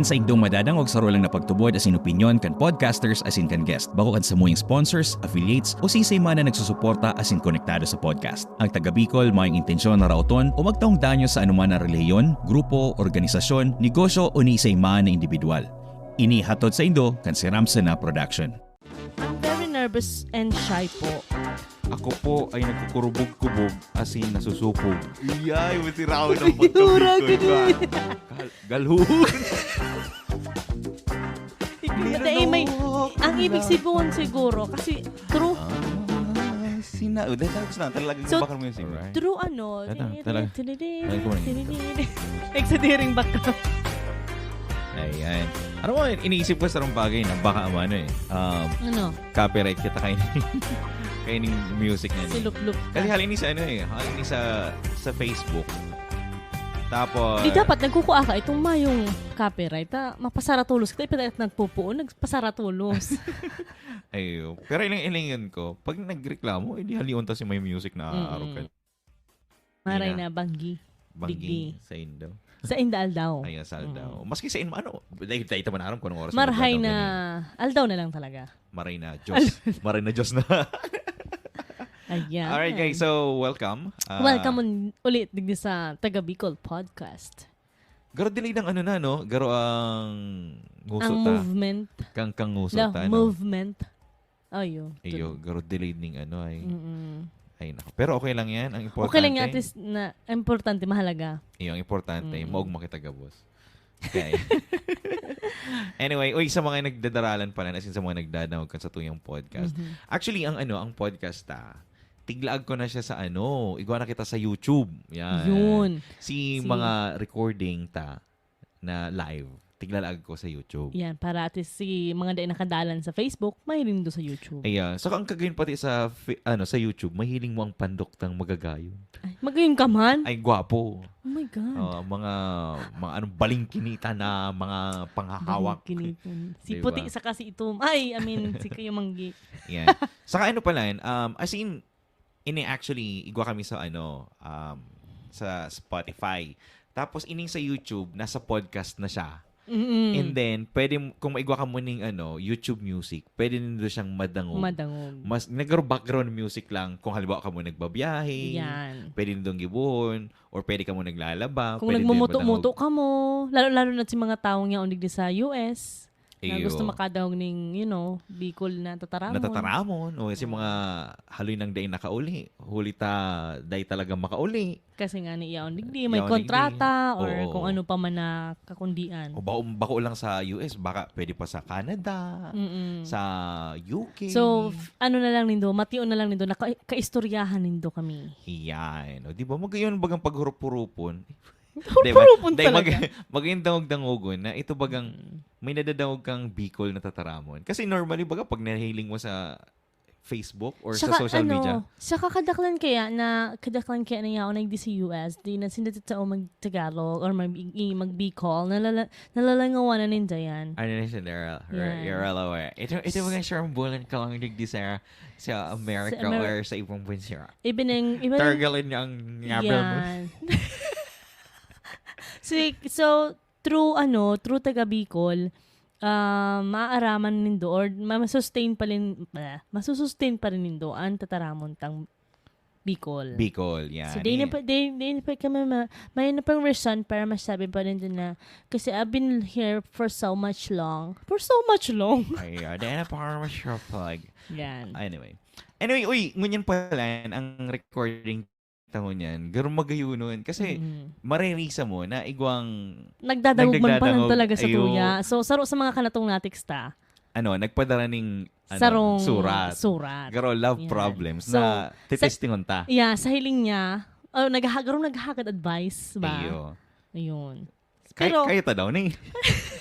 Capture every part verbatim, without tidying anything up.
Saindong madadangog saro lang na pagtubod asin opinyon kan podcasters asin kan guest. Bako kan samuyang sponsors, affiliates, o siisay man na nagsusuporta asin konektado sa podcast. Ang taga Bicol mayong intensyon na raoton o magtaong danyo sa anuman na relihiyon, grupo, organisasyon, negosyo o ni isay man na indibidwal. Ini hatod saindo kan Siram Sana Production. I'm very nervous and shy po. Ako po ay nagkukurubog-kubog, asin nasusupog. Iyay, matiraw ng Ura, pagkabikol ko. ganun. Gal- Galhon. Dahil may, ang ibig sabihin siguro, kasi true, Ah, sina... Oh, dahil tapos na, talagang So, bakal mo yung singer. true ano, Tata, talaga. Ay, kumain. Nagsadiring background. Ayan. Ano mo, iniisip ko sa bagay na baka ano eh. Um, Ano? Copyright kita kayo kayo ning music na niya. Silup-lup. Kasi halin sa ano eh, halin sa sa Facebook. Tapos Di dapat nagkukua ka itong mayong copyright, ha? Mapasaratolos kita, ipilit nagpupuon, nagpasaratolos. Ayo. Pero ilang-ilingan ko, pag nagreklamo, edi halion ta si may music na Mm-mm. arukan. Maray Ina. Na banggi. Banggi Digdi. Sa Indo. Sa Inda Aldaw. Ay, sa Aldaw. Mm. Maski sa Inma, ano, dahil tayo naman aram kung anong oras Marhay nagdadaw na ganyan. Aldaw na lang talaga. Maray na Diyos. Maray na Diyos na. Ayan. Alright guys, so welcome. Ah, Welcome un- ulit digdi sa Taga Bicol Podcast. Garo delayed ang ano na, no? Garo ang nguso Ang ta. Movement. Kang kang nguso The ta, no? Movement. Ayo. Iyo, garo delayed ning ano ay. Mm-mm. Ay, nako. Pero okay lang yan. Ang importante. Okay lang yan, at least na importante, mahalaga. Iyo, ang importante, Mm. maugma kita gabos. Okay. Anyway, uy, sa mga nagdadaralan pala, as in sa mga nagdadangog kan satuyang podcast. Mhm. Actually, ang ano, ang podcast ta, tiglaag ko na siya sa ano, igwa na kita sa YouTube. Yan. Yun. Si, Si- mga recording ta na live, tiglalaag ko sa YouTube. Yan, para at least si mga dai nakadalan sa Facebook, mahiling do sa YouTube. Ayan. Saka ang kagayon pati sa fi- ano sa YouTube, mahiling mo ang pandok tang magagayon. Ay, magayon ka man? Ay, gwapo. Oh my God. Ah, mga mga anong balingkinita na mga panghahawak. Balingkinitan. Si Diba? Puti sa kasi itom. Ay, I mean, si Kuya Manggi. Yan. Saka ano pala yan, um, as in, ini actually, igwa kami sa ano, um, sa Spotify. Tapos ining sa YouTube, nasa podcast na siya. Mm-mm. And then, pwede, m- kung maigwa ka mo ning ano, YouTube Music, pwede nindo siyang madangog. Madangog. Mas, nagro background music lang kung halimbawa ka mo nagbabiyahe. Yan. Pwede nindong gibohon, or pwede ka mo naglalaba. Kung pwede din nagmumuto-muto madangog. ka mo, lalo-lalo na si mga taong yaon digdi sa U S, na Iyo. gusto makadangog ning, you know, Bicol na tataramon. Natataramon. O kasi mga haloy nang dai nakauli. Huli ta, dai talaga makauli. Kasi nga ni yaon digdi, may Yaon digdi. kontrata, or Oo. kung ano pa man na kakundian. O bako, bako lang sa U S, baka pwede pa sa Canada, Mm-mm. sa U K. So, f- ano na lang nindo, mation na lang nindo, na ka- kaistoryahan nindo kami. Iyan. O, di ba? Magayon bagang paghurupurupon. Di ba? Hurupurupon Dahil talaga. Magayon dangog-dangogon na ito bagang Mm. may nadadangog kang Bicol na tataramon. Kasi normally, baga, pag nahiling mo sa Facebook or Saka, sa social ano, media, Saka kadaklan kaya na, kadaklan kaya na yaon na digdi sa U S, di na sinda tao mag-Tagalog or mag, i- mag-Bicol, nalala, nalalangawan na ninda yan. ano na siya, Daryl? Yan. You're all aware. Ito, ito mga sharambulin ka lang digdi sa, sa America Sa Amer- or sa ibang bansa. Even ang, even ang, Targalin niya ang ngabel mo. Yan. So, so, through ano, through taga Bicol, ah, maaaraman nindo or ma- masustain pa rin, ah, masusustain pa rin nindo ang tataramon tang Bicol. Bicol, yan. So, di na Eh, pa, di, di na pa kami ma, may na pang reason para masabi pa rin din na, kasi I've been here for so much long. For so much long. Ay, ah, di na pa kami sure flag. Yan. Anyway. Anyway, uy, ngunyan pala ang recording ta ngunyan. Garo magayunon. Kasi, Mm. maririsa mo na igwang Nagdadangog man pa lang nagdadangog, talaga sa ayo. tuya. So, saro sa mga kanatong natiksta. ano, nagpadara ning ano, Sarong surat. surat. Garo love Yan. problems So, na titestingon ta. Yeah, sa hiling niya, oh, nagha- garo naghahagad advice ba? Iyo. Ayun. Kay, Pero, kayo ta daw ni.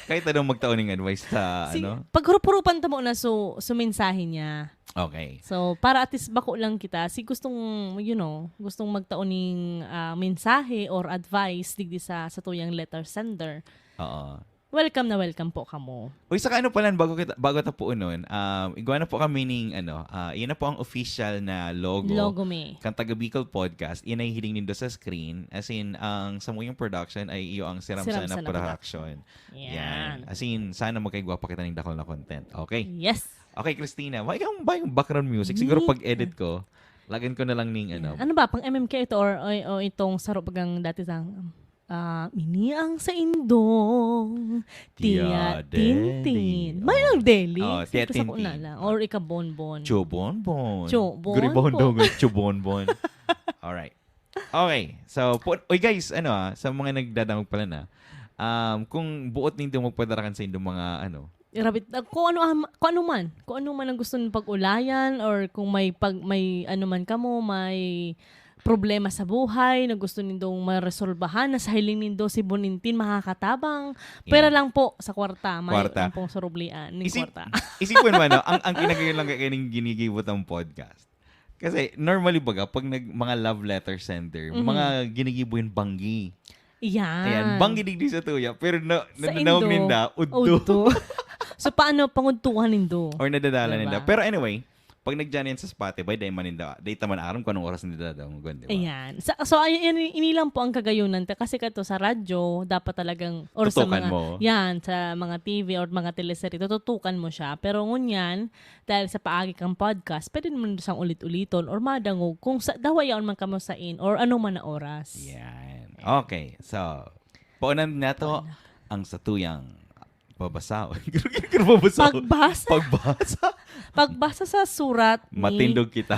Kayo ta daw magtao ning advice sa si, ano? paghurup-hurupan ta mo na so, so mensahe niya. Okay. So, para at least bako lang kita, si gustong, you know, gustong magtao ning ah, mensahe or advice digdi sa sa tuyang letter sender. Oo. Welcome na welcome po kamo. Uy, saka ano pala, bago, kita, bago ta po unon, um, igwa na po kami ning, ano, ah, iyan na po ang official na logo. Logo me. Kan Taga Bicol Podcast, iyan ay hiling nindo sa screen. As in, ang samuyang production ay iyo ang Siram Siram Sana Sana Production. Yan. As in, sana magkaigwa pa kita ning dakol na content. Okay? Yes. Okay, Christina, may kang, may kang background music. Siguro Ni- pag-edit ko, lagan ko na lang ning ano. Ano ba? Pang M M K ito or o, o itong saro bagang dati sa ah, mini ang sa indong Tia Tia Tintin. Deli. May ang deli. Oh, Tia Siyempre sa Tintin. una lang. Or ika Bonbon. Chubonbon. Chubonbon. Guribondong Chubonbon. Alright. Okay. So, po, oy guys, ano ah, sa mga nagdadangog pala na, um, kung buot nindo magpadarakan sa indong mga, ano, Rabbit, ah, kung ano, am- kung ano man. Kung ano man ang gusto nyo pag-ulayan or kung may, pag, may ano man kamo, may problema sa buhay na gusto nindong maresolbahan, na sa hiling nindo si Bonintin makakatabang. Pera lang po sa kwarta. May Kwarta. Ang pong surublian ng Isip- kwarta. Isipon man, no? Ang, ang kinagayon lang kayo ning ginigibot ang podcast. Kasi normally baga, pag nag, mga love letter sender, Mhm. mga ginigibo yung banggi. Yan. Ayan, banggi digdi sa tuya, pero na, Sa nananaog indo, ninda, udto. udto. So, paano panguntuhan nindo? Or nadadala Diba? ninda. Pero anyway, pag nagdyan yan sa Spotify, dahil man ninda, dahil taman aram kung anong oras ninda dadangog, di ba? Ayan. Sa, so, ay, ini, ini lang po ang kagayunan. Ta- Kasi kato sa radyo, dapat talagang, or sa Tutukan mga, mo. Yan, sa mga T V or mga teleserye, tututukan mo siya. Pero ngunyan, dahil sa paagi kang podcast, pwede naman siyang ulit-uliton or madangog kung sa, dawa yaon man kamo sa in or ano man na oras. Yan. Okay. So, paunan na to ang satuyang babasa. Babasa. Pagbasa. Pagbasa. Pagbasa sa surat ni Matindog kita.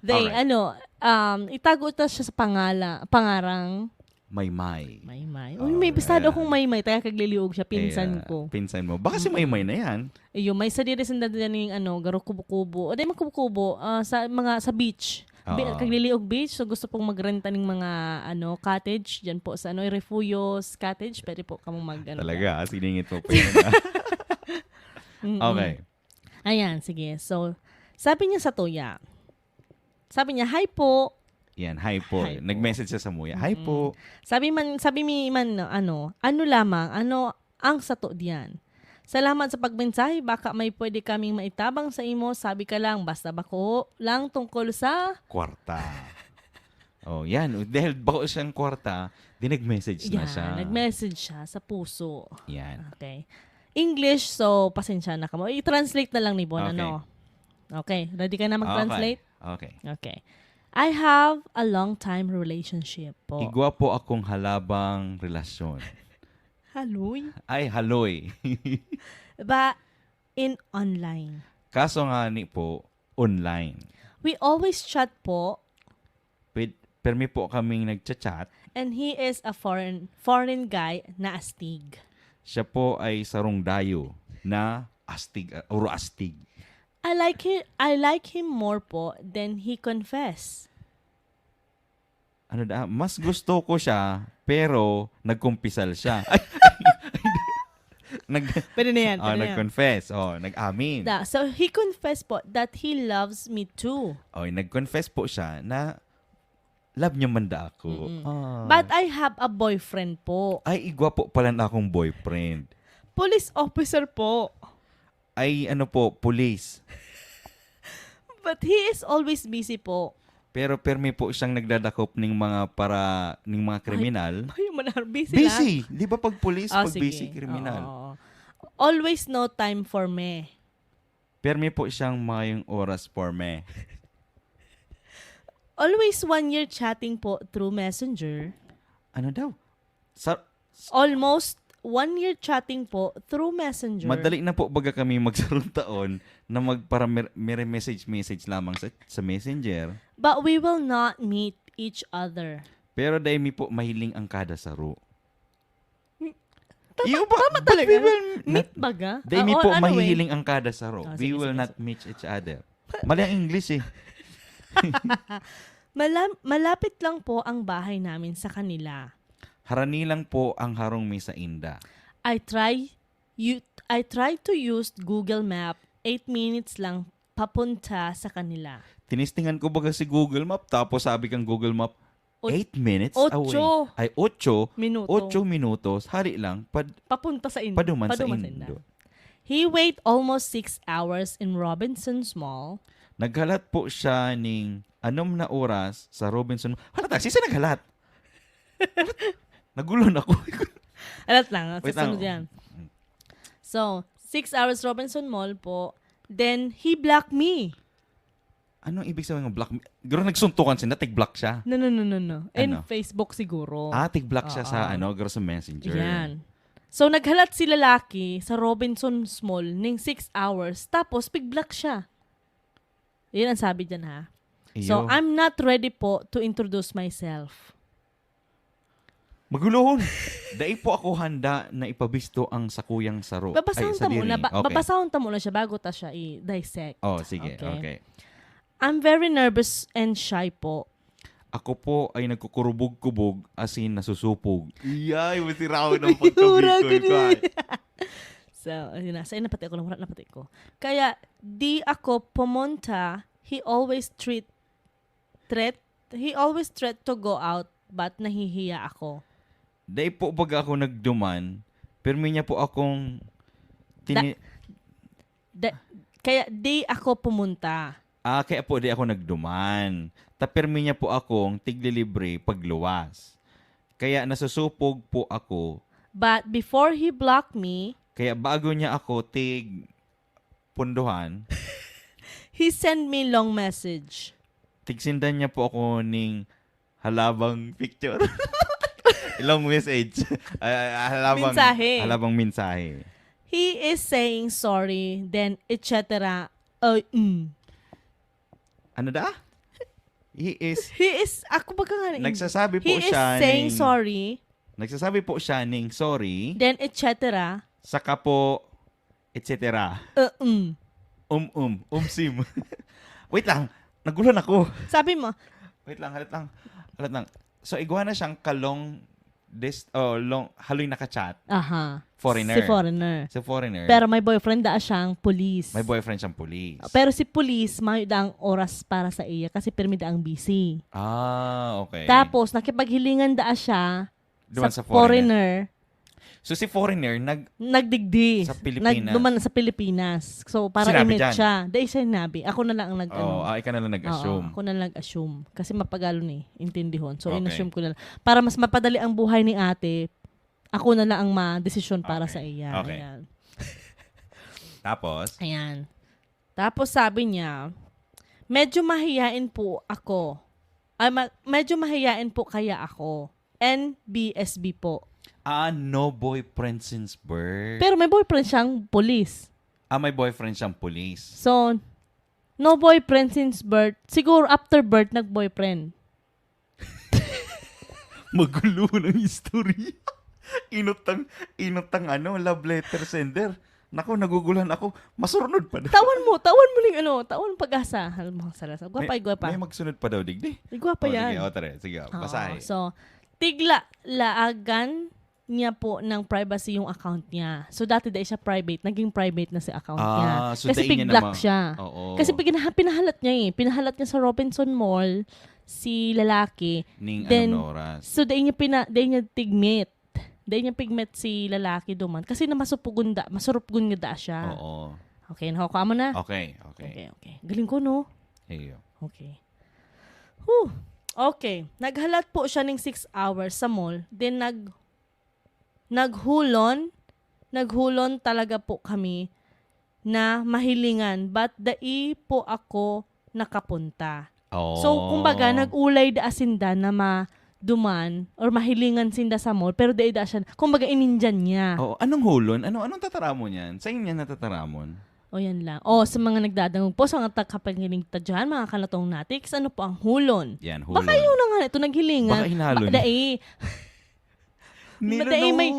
They, Alright. ano, um, itago ta siya sa pangala, pangarang Maymay. Maymay. Uy, may bistado akong Maymay. Taga Kagliliog siya, pinsan Eh, ko. Pinsan mo. Baka si Maymay na yan. Iyo, may sadiri sinda dyan yung ano, garo kubo-kubo. O di magkubo-kubo, ah, sa mga, sa beach. Bi- Oo. Kagliliog Beach, so gusto pong magrenta ng mga ano, cottage dyan po sa ano, Refuyos Cottage. Pwede po kamong mag ano, Talaga, ah, siningit mo pa yun. Ah. Mm-mm. Okay. Ayan, sige. So, sabi niya sa tuya. Sabi niya, "Hi po." Yan, hi po. Hi po. Nag-message siya sa muya. Hi po. Sabi man, sabi mi man, ano, ano lamang, ano ang sato diyan? Salamat sa pagmensahe, baka may pwede kaming maitabang sa imo. Sabi ka lang, basta bako lang tungkol sa Kwarta. Oh, yan. Dahil bako siyang kwarta, di nag-message na Yan, siya. Nag-message siya sa puso. Yan. Okay. English, so pasensya na kamo. I-translate na lang ni Bon, Okay. ano? Okay, ready ka na mag-translate? Okay. Okay. I have a long-time relationship po. Igwa po akong halabang relasyon. Haloy. Ay, haloy. Ba, in online. Kaso nga ni po, online. We always chat po. Pwed, permi po kaming nagchat-chat. And he is a foreign foreign guy na astig. Siya po ay sarong dayo na astig, uh, uro astig. I like him, I like him more po than he confess. Ano da? Mas gusto ko siya, pero nagkumpisal siya. Ay, nag, Pwede na yan. oh, Pwede na yan. Nag-confess. Oh, nag-amin. Da, so he confessed po that he loves me too. Oh, nag-confess po siya na love niya man da ako. Mm-mm. Ah. But I have a boyfriend po. Ay, igwa po pala na akong boyfriend. Police officer po. Ay, ano po, police. But he is always busy po. Pero permi po siyang nagdadakop ning mga para, ning mga kriminal. Ay, man, busy, Busy. lang. Di ba pag police, Ah, pag sige. busy, kriminal. Oo. Always no time for me. Permi po siyang mayong oras for me. Always one year chatting po through messenger. Ano daw? Sa, Almost one year chatting po through messenger. Madali na po baga kami magsarong taon na magpara mere-message-message lamang sa, sa messenger. But we will not meet each other. Pero dahil mi po mahiling ang kada saro. Tama, Iyo ba? tama But talaga. we will Meet not- baga? Dahil Ah, mi o, po ano eh. mahihiling ang kada saro. Ah, We sige, will sige, not meet each other. Mali ang English eh. Malam- malapit lang po ang bahay namin sa kanila. Harani lang po ang harong mi sa inda. I try you I try to use Google Map. Eight minutes lang papunta sa kanila. Tinistingan ko baga si Google Map, tapos sabi kang Google Map, Ot-, Eight minutes away. Ocho. Ay, ocho. Minuto. Ocho minutos. Hali lang. Pad-, Papunta sa Indo. Paduman sa Paduman sa Indo. Indo. He wait almost six hours in Robinson's Mall. Naghalat po siya ning anom na oras sa Robinson Mall. Halat, si isa naghalat. Halat. Nagulon ako. Halat lang. Wait lang. Susunod yan. So, six hours Robinson Mall po. Then, he blocked me. Anong ibig sabihin ng block? Pero nagsuntukan sila, tig-block siya? No, no, no, no, no. In Ano? Facebook siguro. Ah, tig-block siya sa, Oo. ano, girl sa Messenger. Yan. So, naghalat si lalaki sa Robinson's Mall ning six hours, tapos pig-block siya. Yan ang sabi dyan, ha? So, Iyo. I'm not ready po to introduce myself. Magulon! Dai po ako handa na ipabisto ang sakuyang saro. Babasahon Ay, ta muna, sadiri. ba-, Okay. babasahon ta muna siya bago ta siya i-dissect. Oh, sige. Okay. Okay. I'm very nervous and shy po. Ako po ay nagkukurubog-kubog, asin nasusupog. Iyay, masiraw ng Ura, pagka-Bicol ko, ganun. ay. So, ayun na. Sa'yo na pati ako, wala na pati ko. Kaya, di ako pumunta, he always treat, threat, he always threat to go out, but nahihiya ako. Dai po baga ako nagduman, pirmi niya po akong tini- Da-, kaya di ako pumunta. Ah, kaya po di ako nagduman. Ta pirmi niya po akong tiglilibre pagluwas. Kaya nasusupog po ako. But before he blocked me, Kaya bago niya ako tig-punduhan, he sent me long message. Tigsindan niya po ako ning halabang picture. Long message. Ay, ay, halabang, Mensahe. halabang mensahe. He is saying sorry, then et cetera. Uh, mm. Ano da? He is He is, ako baga nga na Nagsasabi po He is siya saying ning sorry. Nagsasabi po siya ning sorry. Then, et cetera. Saka po, et cetera. Uh, mm. Um, um, umsim. Wait lang, nagulon ako. Sabi mo, Wait lang, halat lang. Halat lang. So, igwa na siyang kalong dis-, oh, long, haloy nakachat. Aha. Foreigner. Si foreigner. Si foreigner. Pero may boyfriend daa siyang pulis. May boyfriend siyang pulis. Pero si pulis, may daang oras para sa iya kasi pirmi daang busy. Ah, okay. Tapos, nakipaghilingan daa siya Duman sa sa foreigner. foreigner. So, si foreigner, nag- Nagdigdi. Sa Pilipinas. Nag-, duman sa Pilipinas. So, para Sinabi i-meet dyan? siya. Dai siya sinabi. Ako na lang ang nag-, Oo, ano. ah, ikaw na lang nag-assume. Oo, ako na lang nag-assume. Kasi mapagalon eh, intindihon. So, Okay. in-assume ko na lang. Para mas mapadali ang buhay ni ate, ako na lang ang ma-desisyon para Okay. sa iya. Okay. Ayan. Tapos? Ayan. Tapos sabi niya, "Medyo mahiyain po ako." Ay, ma-, "Medyo mahiyain po kaya ako." N B S B po. Ah, no boyfriend since birth. Pero may boyfriend siyang pulis. Ah, may boyfriend siyang pulis. So, no boyfriend since birth. Siguro after birth, nag-boyfriend. Magulo ng istorya. Inutang, inutang ano, love letter sender. Naku, naguguluhan ako. Masurnod pa daw. Tawan mo, tawan mo ning ano, tawan pag-asa. Alam mo, sala-, sa-, gwapa, May, gwapa. may magsunod pa daw, digdi. Ay, gwapa Oh, yan. sige, oh, tara, sige, oh, Oo, basahin. so, tigla-, laagan niya po ng privacy yung account niya. So, dati dai siya private, naging private na si account niya. Ah, so Kasi dai niya pig-block naman siya. Oo. Kasi pag-, pinahalat niya eh. Pinahalat niya sa Robinson Mall si lalaki. Ning Then, anong na oras? so, dai niya pina-, dai niya tig-meet. Dai niya pig-meet si lalaki duman. Kasi na masupugon da-, masurupgon nga da siya. Oo. Okay, nakukuha mo na? Okay, okay. Okay, okay. Galing ko, no? Iyo. Okay. Whew. Okay. Naghalat po siya ning six hours sa mall. Then, nag-, naghulon. Naghulon talaga po kami na mahilingan. But dai po ako nakapunta. Oh. So, kumbaga, nag-ulay da sinda na maduman or mahilingan sinda sa mall, pero dai da siya, kumbaga, inindyan niya. Oo. Anong hulon? Ano, anong tataramon yan? Saan yan natataramon? O, yan lang. O, sa mga nagdadangog po, sa mga tagapakinig ta dyan, mga kanatong natiks, ano po ang hulon? Yan, Baka hulon. yun na nga ito, naghilingan. Baka hinalo Ba-, niya. dai. Niloloko Dai may,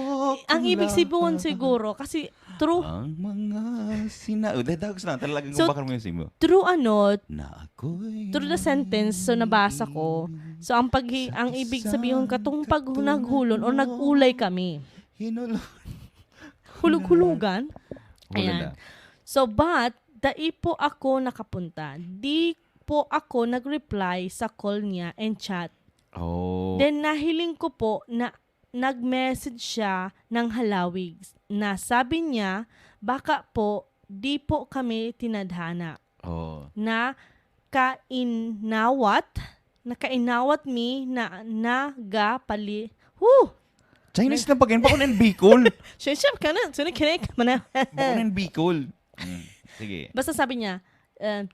ang ibig lang. sabihin siguro, kasi true. Ang mga sina-, oh, dahil daw gusto lang, talagang So, bakal mo yung simo. true ano, Na ako'y through the sentence, so nabasa ko. So, ang paghi-, ang ibig sabihin, katong pag naghulon or nag-ulay kami. Hinulog. Hulog-hulugan. Hulog Ayan. na. So, but, dai po ako nakapunta. Di po ako nag-reply sa call niya and chat. Oh. Then nahiling ko po na nag-message siya ng halawig na sabi niya, baka po di po kami tinadhana Oh. na kainawat, na kainawat mi na nagapali. Huh! Chinese na pag-in pa ko ng Bicol. Shut up ka na. Sino kinig? Mana. Bako ng Bicol. Mm. Sige. Basta sabi niya, uh,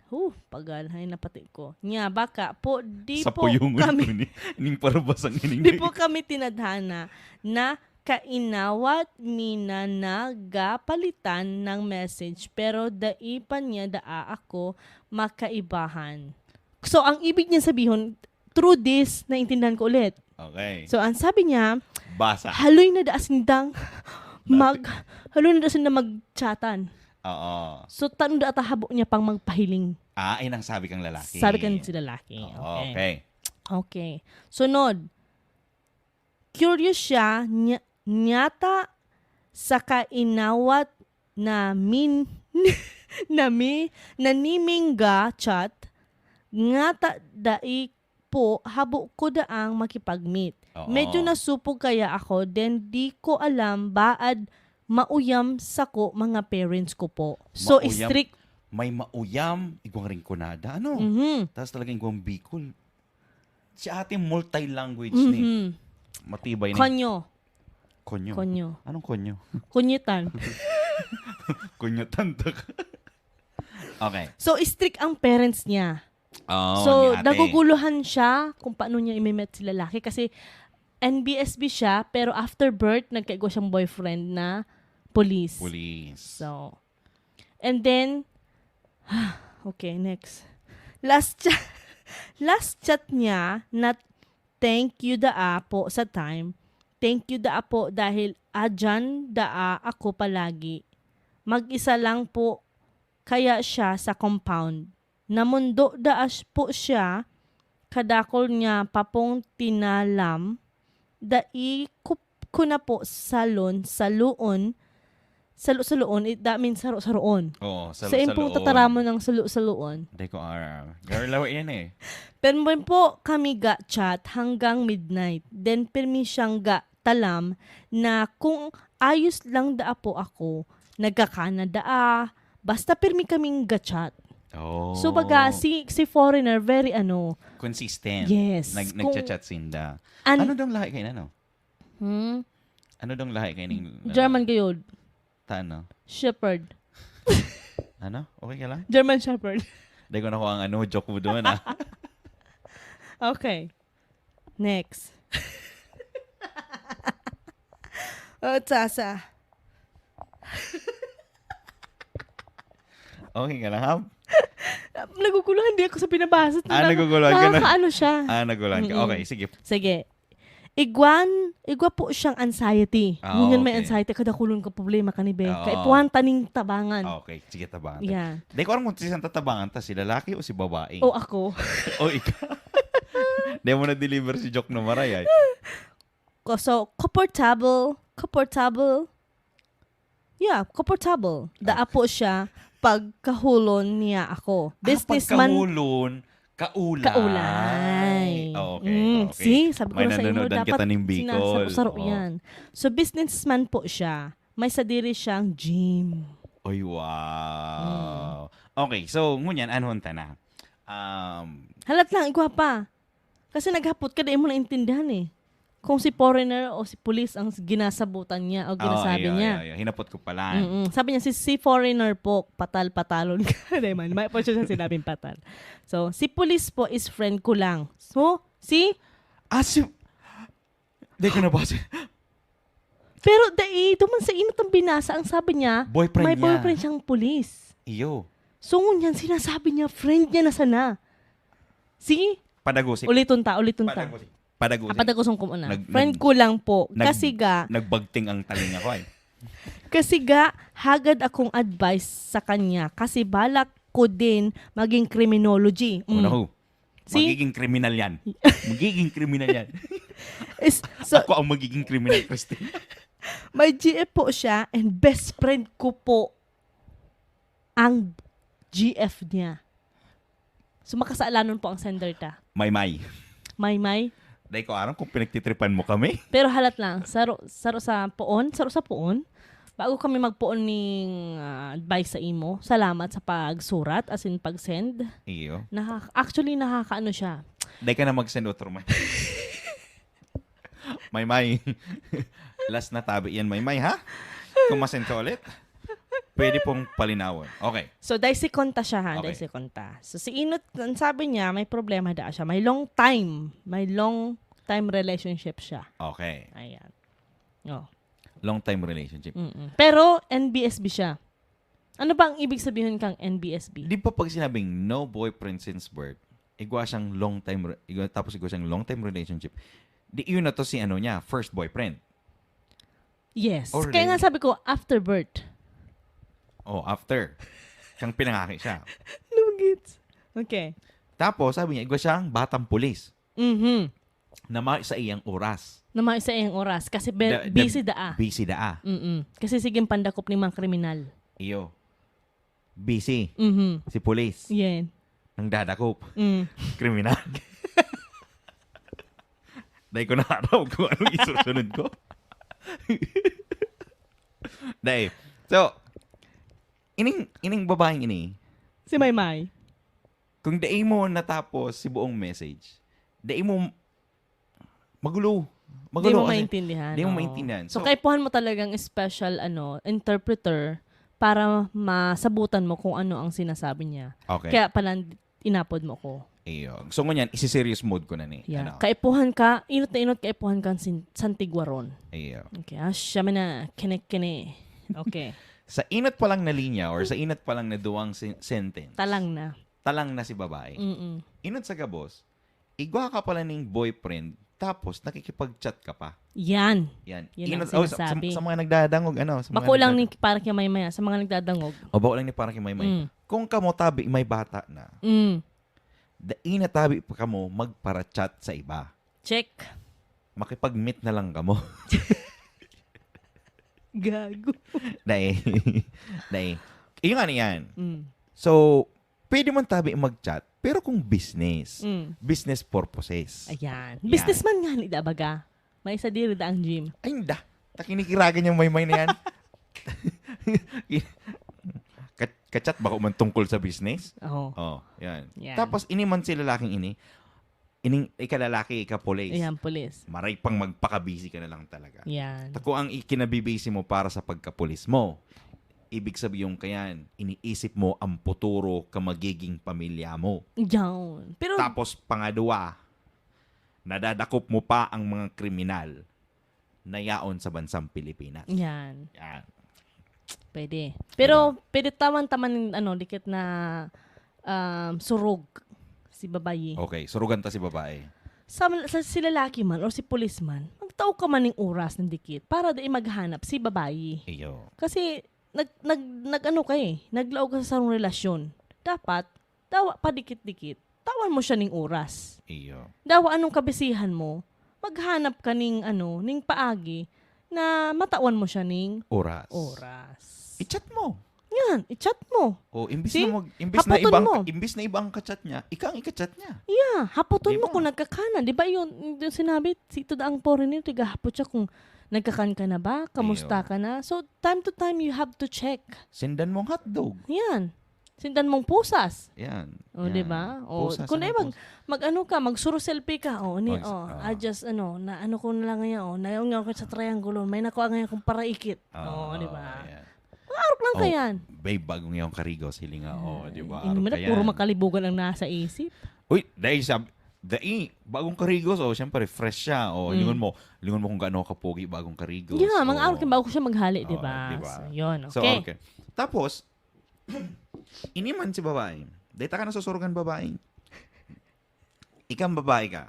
huh, pagal, hay napati ko. Niya, baka po, di Sa po puyungon kami, ko ni, ning parabasang ining di po kami tinadhana na kainawat mi na nagapalitan ng message pero dai pa niya daa ako makaibahan. So, ang ibig niya sabihon, through this, naintindihan ko ulit. Okay. So, ang sabi niya, Basa. haloy na daa sindang mag... Haloy na daa sindang magchatan. Oo. So, tano daa ta habo niya pang magpahiling. Ah, ay nang sabi kang lalaki. Sabi kan si lalaki. Oo, Okay. Okay. Okay. Sunod. Curious siya, nya, nyata sa kainawat na min... na mi... na nimingga chat, ngata dai po habo ko daang makipag-meet. Oo. Medyo nasupog kaya ako, then di ko alam baad mauyam sako mga parents ko po. So, Mauyam. Strict. May mauyam, igwang ringkonada. Ano? Mhm. Tapos talagang igwang Bicol. Si ate multi-language ni. Mhm. Matibay ni. Konyo. Konyo. Konyo. Anong konyo? Kunyitan. Konyo tantak. Okay. So, strict ang parents niya. Oh, So, ni ate. naguguluhan siya kung paano niya imimet si lalaki kasi N B S B siya, pero after birth, nagkaigwa siyang boyfriend na police. Police. So, and then, okay, next. Last chat, last chat niya na thank you daa po sa time. Thank you daa po dahil adyan daa ako palagi. Mag-isa lang po kaya siya sa compound. Namundo daa po siya, kadakol niya papong tinalam, dai ko, ko na po salon, saloon, salo-saloon, it, that means saro-saroon. Oo, Sa impong salo-saloon. Tataramon ng salo-saloon. Hindi ko aram. Girl, lawa yan eh. Pero mo po kami ga chat hanggang midnight. Then pirmi siyang ga talam na kung ayos lang daa po ako, nagkakana daa, basta pirmi kaming ga chat. Oh. So baga, si, si foreigner, very ano, Consistent. Yes. Nag, Kung- nagchat-chat sinda. An- Ano daw lahi kayo na, no? Hmm? Ano daw lahi kayo ning... German gayod. Tano? Shepherd. Ano? Okay ka lang? German Shepherd. Dahil ko nakuha ang ano, joke mo doon, ah. Okay. Next. Oh, Sasa. Okay ka lang, ha? Naguguluhan di ako sa pinabasa. Ah, naguguluhan ka na. Nakakaano siya. Ah, nagulan ka. Mm-mm. Okay, sige. Sige. Igwan, igwa po siyang anxiety. Ah, Ngunyan may okay. Anxiety, kadakulon ka problema ka ni Be. Oo. Kaipuhan taning tabangan. Ah, okay, sige, tabangan. Yeah. Di ko alam kung saan tatabangan ta, si lalaki o si babae. O ako. O ikaw. Di mo na-deliver si joke na maray, ay. Ko- So, comfortable. Comfortable. Yeah, comfortable. Daa po siya pagkahulon niya ako. Ah, Businessman. Pagkahulon, kaulay. Kaulay. Oh, okay, Mm, okay. See, sabi ko May na sa imo, nanonood, ang dapat kita ning Bicol. sinasaro-saro Oh. yan. So, businessman po siya. May sadiri siyang gym. Oy, wow. Okay, so, ngunyan, anhon ta na. Um, Halat lang, igwa pa. Kasi naghapot ka, di mo naintindihan eh. Kung si foreigner o si police ang ginasabutan niya o ginasabi oh, iyo, niya. Iyo, iyo. Hinapot ko pala. Mm-mm. Sabi niya, si, si foreigner po, patal-patalon ka. Di man, may po siya sinabing patal. So, si police po is friend ko lang. So, si... Ah, si... Di ko nabasa. Pero dai, duman sa inot ang binasa, ang sabi niya, Boyfriend may niya. Boyfriend siyang police. Iyo. So, ngunyan, sinasabi niya, friend niya na sana. See? Padagusi. Uliton ta, uliton ta. Padagusi. Padagusi. Ah, padagusi ko muna. Nag- Friend nag- ko lang po. nag- kasi ga, Nagbagting ang taling ako eh. kasi ga, hagad akong advice sa kanya. Kasi balak ko din maging criminology. Mm. Una ho. See? Magiging kriminal yan. Magiging kriminal yan. Is, so, Ako ang magiging kriminal, Christine. May G F po siya and best friend ko po ang G F niya. So, makasalanon po ang sender ta. May may. Maymay. Dai ko aram kung pinagtitripan mo kami. Pero halat lang, saro, saro sa poon, saro sa poon. Bago kami magpoon ning ah, advice sa imo, salamat sa pagsurat, as in pag-send. Iyo. Nakaka- actually, nakakaano siya. Dai ka na mag-send otro man. Maymay. Last na tabi yan, Maymay, ha? Kung ma-send ka ulit, pwede pong palinawon. Okay. So, dai si Konta siya, ha? Okay. Dai si Konta. So, si Inot, ang sabi niya, may problema da siya. May long time. May long time relationship siya. Okay. Ayan. Oh. Long time relationship. Mm-mm. Pero, N B S B siya. Ano ba ang ibig sabihin kang N B S B? Di ba pag sinabing no boyfriend since birth, igwa siyang long time, re- igwa, tapos igwa siyang long time relationship, di yun na to si ano niya, first boyfriend. Yes. Oh, Kaya nga really? Sabi ko, after birth. Oh, after. Kang pinangaki siya. Lugits. Okay. Tapos, sabi niya, igwa siyang batang pulis Mhm. na may sa iyang oras. Na may sa iyang oras. Kasi be- Da- da- busy daa. Busy daa. Mm-mm. Kasi sige pandakop ni mga kriminal. Iyo. Busy. Mhm. Si pulis. Yan. Nang dadakop. Mm. Kriminal. Dahil ko naaraw kung anong isusunod ko. Dahil. So, ining, ining babaeng ini, Si Maymay. kung dai mo natapos si buong message, dai mo magulo. Di Magulo mo kasi maintindihan. di mo Oo. maintindihan. So, So, kaipuhan mo talagang special ano, interpreter para masabutan mo kung ano ang sinasabi niya. Okay. Kaya pala inapod mo ko. Iyo. So, ngunyan, isi-serious mode ko na ni. Yeah. Ano? Kaipuhan ka, inot na inot kaipuhan kang sin- santiguaron. Iyo. Okay, ah, siya man na, kene-kene. Okay. Sa inot pa lang na linya or sa inot pa lang na duwang sen- sentence, Talang na. talang na si babae. Mm-mm. Inot sa gabos, igwa ka pala ning boyfriend, tapos nakikipag-chat ka pa. Yan. Yan. Yan ang Inot, oh, sa, sa, sinasabi. Sa mga nagdadangog, ano? Sa mga Bako lang ni nagdadangog. Parang kay Maymay, ah, sa mga nagdadangog. O bako lang ni Parang kay Maymay. Mm. Kung kamo tabi, may bata na. Mm. Dai na tabi pa kamo magpara-chat sa iba. Check. Makipag-meet na lang kamo. Gago. Dai. Dai. Yung ano yan. Mm. So, pwede man tabi mag-chat, pero kung business, Mm. business purposes. Ayan. Yan. Businessman nga ni da baga. May isa diri da ang gym. Ay, hindi. Takinikiragan yung Maymay na yan. Ka- Kachat bako man tungkol sa business? Oo. Oh, yan. Yan. Tapos, ini man si lalaking ini, ining ikalalaki, ikapulis. Ayan, pulis. Maray pang magpakabisi ka na lang talaga. Yan. Tako ang ikinabibisi mo para sa pagkapulis mo. Ibig sabihin kayan, iniisip mo ang puturo ka magiging pamilya mo. Yan. Pero, Tapos, pangadwa, nadadakop mo pa ang mga kriminal na yaon sa bansang Pilipinas. yan. Yan. Pwede. Pero, pwede tawan-taman, ano, dikit na um, surog si babayi. Okay, surugan ta si babae. Sa, sa si lalaki man or si pulis man, magtao ka man ning oras ng dikit para di maghanap si babayi. Iyo. Kasi nag nag nag-ano ka eh, naglaog ka sa sarong relasyon. Dapat dawa pa dikit-dikit. Tawan mo siya ning oras. Iyo. Dawa anong kabisihan mo, maghanap ka ning ano, ning paagi na matawan mo siya ning Oras. oras. I-chat mo. Yan, i-chat mo. O, imbis See? na mag, imbis na Hapoton iba ang, mo. Imbis na iba ang kachat niya, ika ang ikachat niya. Yeah, hapoton Di mo ba? Kung nagkakana. Di ba yun, yung sinabi, si ito ang foreigner, tigahapot siya kung nagkakan ka na ba, kamusta Iyo. ka na. So, time to time, you have to check. Sendan mong hotdog. Yan. Sindan mong pusas. Yan. O, Yan. di ba? O, Pusas, kung ano, na mag, pusas. mag ano ka, magsuro selfie ka, o, ni, Mag- o, ah. I just, ano, na ano ko na lang ngayon, o, nayon nga ako sa triangle, may nakuha ngayon akong paraikit. Ah, O, di ba? Yan. Ang arok lang Oh, ka yan. Babe, bagong yung karigos, hilinga, o, di ba? Hindi Arok mo na, ka puro yan. makalibugan ang nasa isip. Uy, dahil sab, dai, bagong karigos, o, siyempre, fresh siya, o, Mm. lingon mo, lingon mo kung gaano ka pogi, bagong karigos. Yeah, mga o. arok yung bago siya maghali, di Oo, ba? di ba? So, yun, So, okay. okay. Tapos, ini man si babae. Dahil taka na susurugan babae. Ikang babae ka.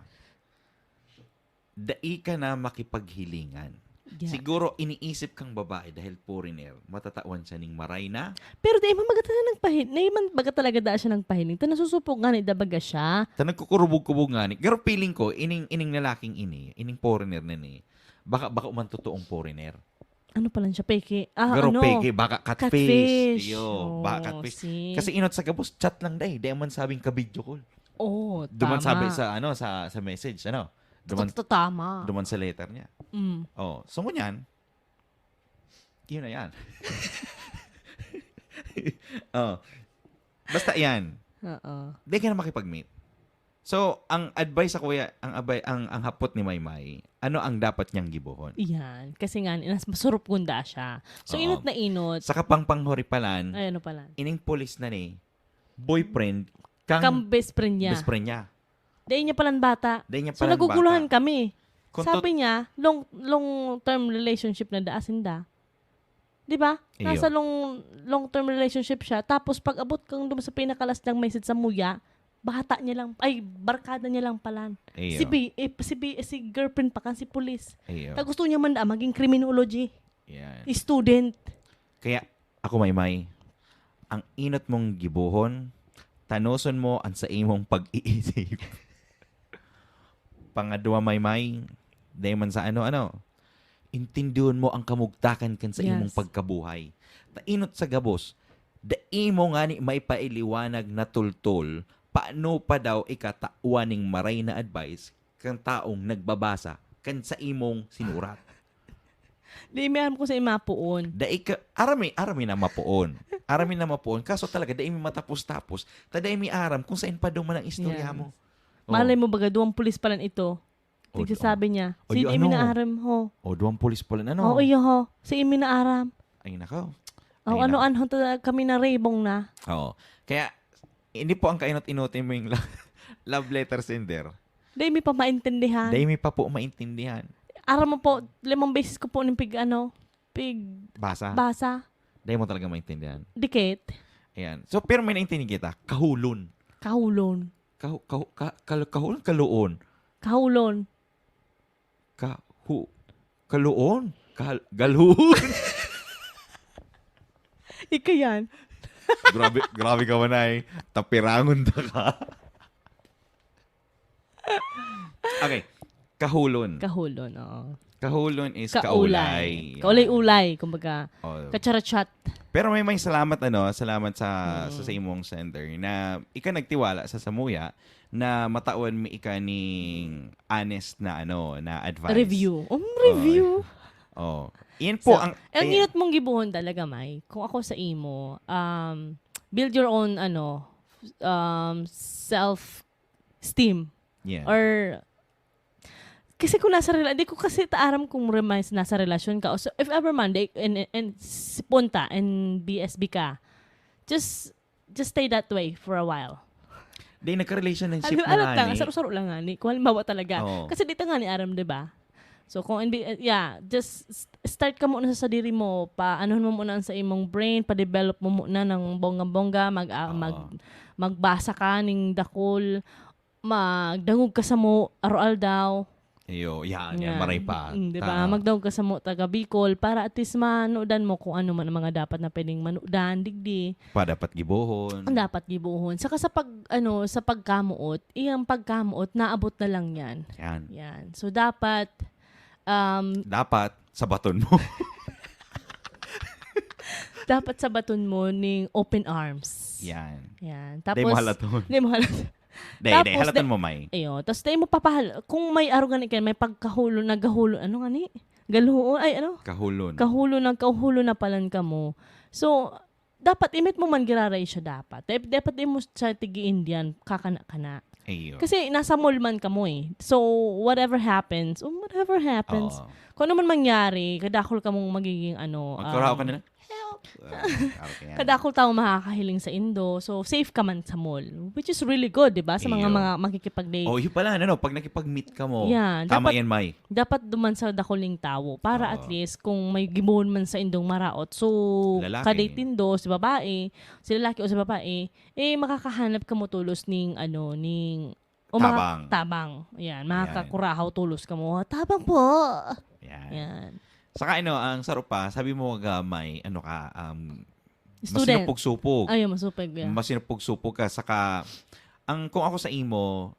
Dai ka na makipaghilingan. Yeah. Siguro iniisip kang babae dahil foreigner, matatawan siya ning maray na. Pero di man baga talaga nagpahin, di man baga talaga da siya nagpahiling. Ta nasusupog nga ni da baga siya. Ta nagkukurubog-kubog nga ni. Pero feeling ko, ining, ining lalaking ini, ining foreigner na ni, baka, baka man totoong foreigner. Ano pa lang siya? Peke. Ah, Pero ano? peke, baka catfish. Catfish. Iyo, Oh, baka catfish. see. Kasi inot sa gabos, chat lang dai. Di man sabing ka-video call. Oh, Duman tama. sabi sa, ano, sa, sa message, ano? Duman, Totoo, tama. duman sa letter niya. Mm. Oh, so ngunyan, yun na yan. Oh. Basta yan. Oo. Di ka na makipag-meet. So, ang advice sa kuya, ang abay, ang, ang hapot ni Maymay, ano ang dapat niyang gibohon? Iyan. Kasi nga, inas, masurupgon da siya. So, Oo. inot na inot. Sa kapangpanghuripalan, Ay, ano pala? ining pulis na ni boyfriend kang, Kang best friend niya. best friend niya. Dahil niya palang bata. Dahil niya So, palang naguguluhan bata. kami. Kung Sabi niya, long, long-term relationship na da, asin da. Di ba? Iyo. Nasa long, long-term relationship siya. Tapos, pag abot kang dum sa pinakalas niyang message sa muya, bata niya lang, ay, barkada niya lang palan. Iyo. Si B, eh, si B, eh, si girlfriend pa kan si pulis. Iyo. Ta gusto niya man da, maging criminology. Yan. Student. Kaya, ako, Maymay, ang inot mong gibohon, tanoson mo ang sa imong pag-iisip. Pangadwa, Maymay, dahil man sa ano, ano, intindihon mo ang kamugtakan kan sa Yes. imong pagkabuhay. Ta inot sa gabos, dai mo ngani maipailiwanag na tultol, paano pa daw ikatawan ning maray na advice kan taong nagbabasa kan sa imong sinurat? Di mi aram kung saan mapuon. Dai ka, arami, arami na mapuon. Arami na mapuon. Kaso talaga, dai mi matapos-tapos. Ta dai mi aram kung saan pa duman ang istorya Yes. mo. Malay mo baga, duwang pulis palan ito. O, Tigsasabi niya, o, si di imi ano? na aram ho. O, duwang pulis palan, ano? Oo, iyo ho. Si imi na aram. Ay, nakaw. O, Ay, ano, nakaw. ano, ta- kami na rebong na. Oo. Kaya, hindi po ang kainot-inotin mo yung lo-, love letter sender. Dai mi pa maintindihan. Dai mi pa po maintindihan. Aram mo po, limang beses ko po ning pig, ano, pig Basa. basa. Dai mo talaga maintindihan. Dikit. Ayan. So, pero may naintindihan kita. Kahulon. Kahulon. Kahu, kahu, ka, kal, kahulon, kaluon. Kahulon. Kahu, kaluon. Kal, galhuon. Ika yan. Grabe, grabe ka man ay. Tapirangon ta ka. Okay. Kahulon. Kahulon, oo. Kahulon is Kaulay. kaulay. Yan. Kaulay-ulay, kumbaga. Oh. Kacharachat. Pero may may salamat ano, salamat sa Mm. sa, sa imong sender na ika nagtiwala sa samuya na matawan mi ika ning honest na ano, na advice. Review. Um, review. Oh. Iyan po So, ang ang ayan. inot mong gibuhon talaga, May. Kung ako sa imo, um, build your own, ano, um, self-esteem. Yeah. Or, kasi kung nasa rela-, di ko kasi taaram kung reminds nasa relasyon ka. O so, if ever man, di, and, and, and si punta, and B S B ka, just, just stay that way for a while. Di nagka-relationship Ano, na ano nga ta, ni. saro-saro lang nga ni. Kung halimbawa talaga. Oo. Kasi di ta nga ni aram, di ba? So, kung hindi, uh, yeah, just s- start ka muna sa sadiri mo, pa, anuhon mo muna sa imong brain, pa-develop mo muna ng bonggang-bongga, mag, ah, Oo. mag, magbasa ka ning dakul, magdangog ka sa mo, araw-aldaw. Iyo, yan, yan, Yan. maray pa. Mm, di ba? Ta- Magdangog ka sa mo, taga Bicol, para at least manudan mo kung ano man ang mga dapat na pwedeng manudan, digdi. Pa dapat gibohon. Ang dapat gibohon. Saka sa pag, ano, sa pagkamuot, iyang pagkamuot, naabot na lang yan. Yan. Yan. So, dapat, um, Dapat, sabaton mo. dapat sabaton mo ning open arms. Yan. Yan. Dahil Tapos, mahalaton. Di mahalaton. Dahil, Tapos, dahil halatan da- mo, May. Ayo. Tapos, tayo mo papahal, kung may arugan ka, may pagkahulon, naghahulon, ano nga ni? Galhuon, ay ano? Kahulon. Kahulon, nagkahulon na palan ka mo. So, dapat imit mo man giraray siya dapat. Dap-, dapat di mo siya tigi-Indian, kakana-kana. Iyo. Kasi nasa mall man ka mo eh. So, whatever happens, um, whatever happens, Oo. kung ano man mangyari, kadakol ka mong magiging ano, Magkuraw um, ka nila. Help! Ah, okay yan. kadakol tao makakahiling sa indo. So, safe ka man sa mall. Which is really good, di ba? Sa mga, Iyo. mga makikipag-date. Oh, yun pala, ano, pag nakipag-meet ka mo, Yan. tama Dapat- yan, May. Dapat duman sa dakol ning tawo. Para Oo. At least, kung may gibohon man sa indong maraot. So, Lalaki. kadate indo, si babae, si lalaki o si babae, eh, makakahanap ka mo tulos ning, ano, ning, o maka- Tabang. Tabang. Yan, Yan. makakakurahaw tulos ka mo. "Tabang po!" Yan. Yan. Saka ano, ang saro pa, sabi mo nga may, ano ka, um, Student. Masinupog-supog. Ayun, masupag yan. Masinupog-supog ka. Saka, ang, kung ako sa imo,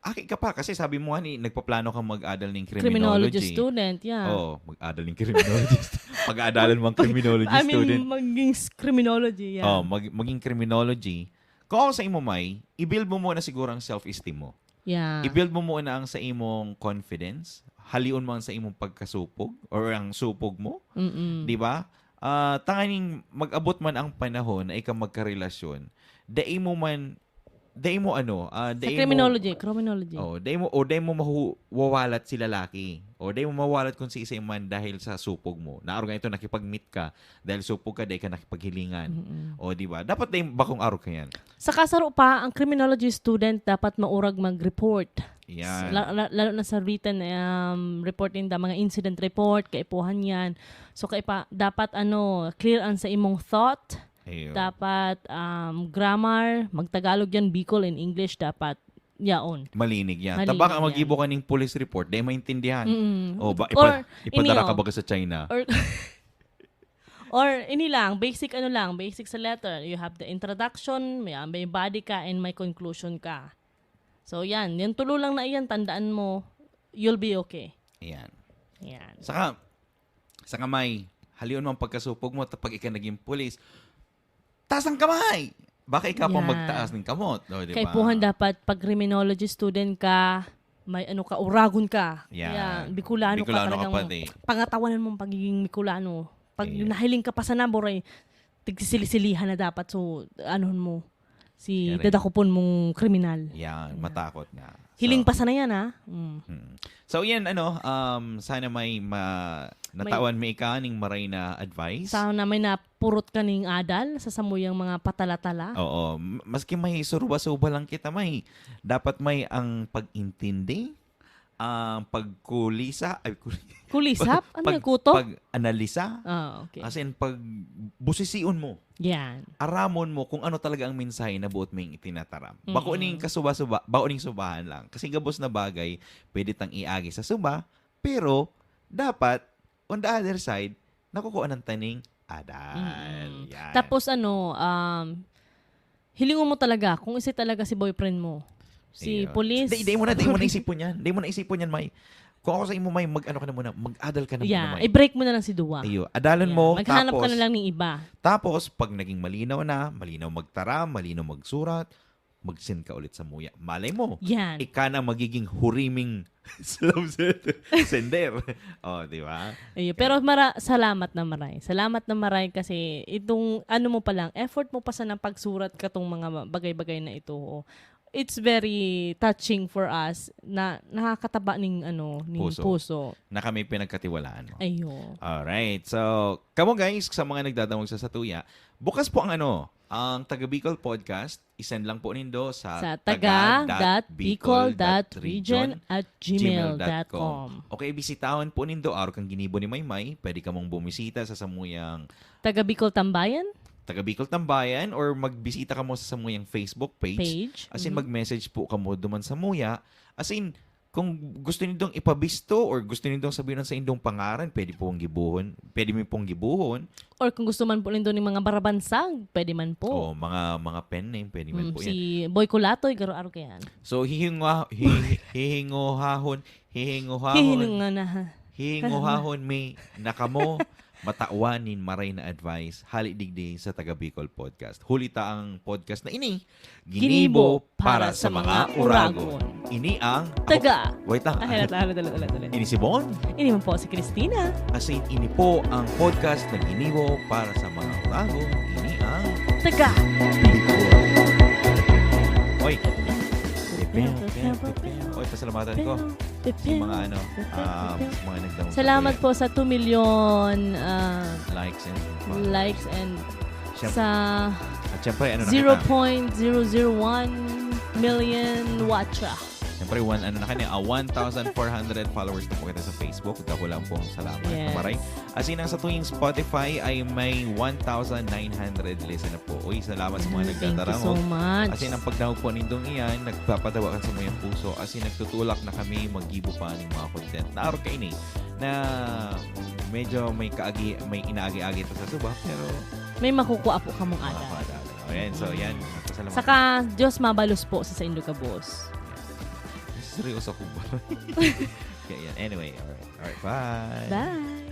aki ka pa, kasi sabi mo nga ni, nagpaplano kang mag-adal ng Criminology criminology. Student, yeah. Oo, mag-adal ng criminology. Pag-aadalan mo ang criminology I mean, student. maging s- criminology, yeah. Oh, mag- maging criminology. Kung ako sa imo, May, i-build mo muna siguro ang self-esteem mo. Yeah. I-build mo muna ang sa imong confidence. Halion mo ang sa imong pagkasupog or ang supog mo. Mm-mm. Di ba? Ah, tanganing mag-abot man ang panahon na ikaw magkarelasyon, dai mo man, dai mo ano, ah, Sa dai mo, criminology, criminology. Oh, dai mo, o dai mo mahu-, wawalat si lalaki. O dai mo mawalat kung si isa man dahil sa supog mo. Naaro nga ito, nakipag-meet ka, dahil supog ka, dai ka nakipaghilingan. Mm-mm. O, di ba? Dapat dai bakong arog ka yan. Sa kasaro pa, ang criminology student dapat maurag mag-report. Yan. La- la- lalo na sa written um, report ninda, mga incident report, kaipuhan yan. So, kaipa, dapat ano, clear ang sa imong thought. Ayun. Dapat um, grammar, magtagalog yan, Bicol and English, dapat yaon. Malinig yan. Malinig Tabaka yan. Mag-ibo ka ning police report, dai maintindihan. Mm. O, ba, Or, ipa, ipadara inyo. Ka baga sa China. Or, or ini lang, basic ano lang, basic sa letter. You have the introduction, may, may body ka, and may conclusion ka. So, yan. Yung tulo lang na iyan, tandaan mo, you'll be okay. Ayan. Yan. Saka, saka, May, halion mo ang pagkasupog mo, tapos ika naging pulis, taas ang kamay! Baka ikaw pang Yeah. Magtaas ng kamot. O, di ba? Kaipuhan dapat pag criminology student ka, may ano ka, uragon ka. Yan. Yeah, Bicolano, Bicolano ka ka talagang pati. Pangatawan mong pagiging Bicolano. Pag Yeah. nahiling ka pa sa naboray, tigsilisilihan na dapat. So, anuhon mo, si Yan eh. dadakopon mong kriminal. Yan, Yeah. Matakot nga. Hiling So, pa sana yan, ha? Mm. Mm. So, yan, ano, um, sana may ma- natawan mo ika ning maray na advice. Sana may napurot ka ning adal sa samuyang mga patala-tala. Oo. M- Maski may suruba-suba lang kita, May, dapat may ang pag-intindi, ang pagkulisa, ay, kuli- Kulisap? Ano pag- yung kuto? Pag-analisa, Ah, okay. as in, pag busision mo, Yan. aramon mo kung ano talaga ang mensahe na buot mong itinataram. Bako Mm-mm. ning kasuba-suba, bako ning subahan lang. Kasi gabos na bagay, pwede tang iagi sa suba, pero dapat, on the other side, nakukuha ng taning adal. Mm-mm. Yan. Tapos ano, um, hilingon mo talaga kung isa talaga si boyfriend mo. Si Ayun. police. Di, di mo na, di mo na isipon yan. Di mo na isipon yan, May. Kung ako sa imo, May, mag-ano ka na muna, mag-adal ka na Yeah, muna, May. I-break mo na lang si Duwa. Iyo, adalan Yeah. mo, Maghanap tapos, ka na lang ng iba. Tapos, pag naging malinaw na, malinaw magtaram, malinaw magsurat, mag-send ka ulit sa muya. Malay mo, Yan. Ika na magiging huriming love sender. Oh, di ba? Ayun. Pero mara- salamat na maray. Salamat na maray kasi itong ano mo pa lang, effort mo pa sa pagsurat ka tong mga bagay-bagay na ito. Oh. It's very touching for us na nakakataba ning ano, ning Puso. puso. Na kami pinagkatiwalaan mo. Ayun. Alright. So, kamo guys, sa mga nagdadangog sa satuya, bukas po ang ano, ang Taga Bicol Podcast, isend lang po nindo sa Sa taga dot bicol dot region at gmail dot com. Okay, bisitahon po nindo, araw kang ginibo ni Maymay, pwede kamong bumisita sa samuyang Taga Bicol Tambayan? Taga Bicol Tambayan or magbisita kamo sa samuyang Facebook page. Page. As in, Mhm. mag-message po kamo duman sa muya. As in, kung gusto nindong ipabisto or gusto nindong sabihin sa indong pangaran, pwede pong gibuhon. Pwede mo pong gibuhon. Or kung gusto man po nindo ng mga barabansag, pwede man po. O mga mga pen name, pwede man Mm, po si yan. Boy Kulatoy, garo aro yan. So, hihinga, hi, hihinguhahon, hihinguhahon, Hihinungan na. hihinguhahon mi na kamo matawan nin maray na advice, hali digdi sa Taga Bicol Podcast. Huli ta ang podcast na ini, Ginibo para sa mga uragon. Ini ang... Taga. Wait lang. Ay, halat, halat, halat, halat, halat. Ini si Bon. Ini man po si Christina. As in, ini po ang podcast na ginibo para sa mga uragon. Ini ang... Taga. Oy. Oy, pasalamatan ko. Sa mga ano, um, sa mga nagdangog sa Salamat kuya. Po sa two million uh, Likes and followers. Likes and Siyempre, sa at siyempre, ano na zero kita? point zero zero one million watcher. Siyempre, one, ano na kanya, ah, one thousand four hundred followers na po kita sa Facebook. Dako lang pong salamat. Yes. Maray. As in, ang sa tuwing Spotify ay may one thousand nine hundred listen na po. Uy, salamat sa mga Mm, thank you nagtatarang. so much. As in, ang pagdangog po nindong iyan, nagpapatawa kan sa muyang puso. As in, nagtutulak na kami, maggibo pa ng mga content. Naaro kaini na medyo may kaagi, may inaagi-agi pa sa suba, pero May makukuha po kamong ada. Makakadala. Ayan, so yan. Salamat. Saka, Diyos mabalos po sa saindo gabos. Seryoso ko ba? Kaya yan. Anyway, alright. Alright, bye. Bye!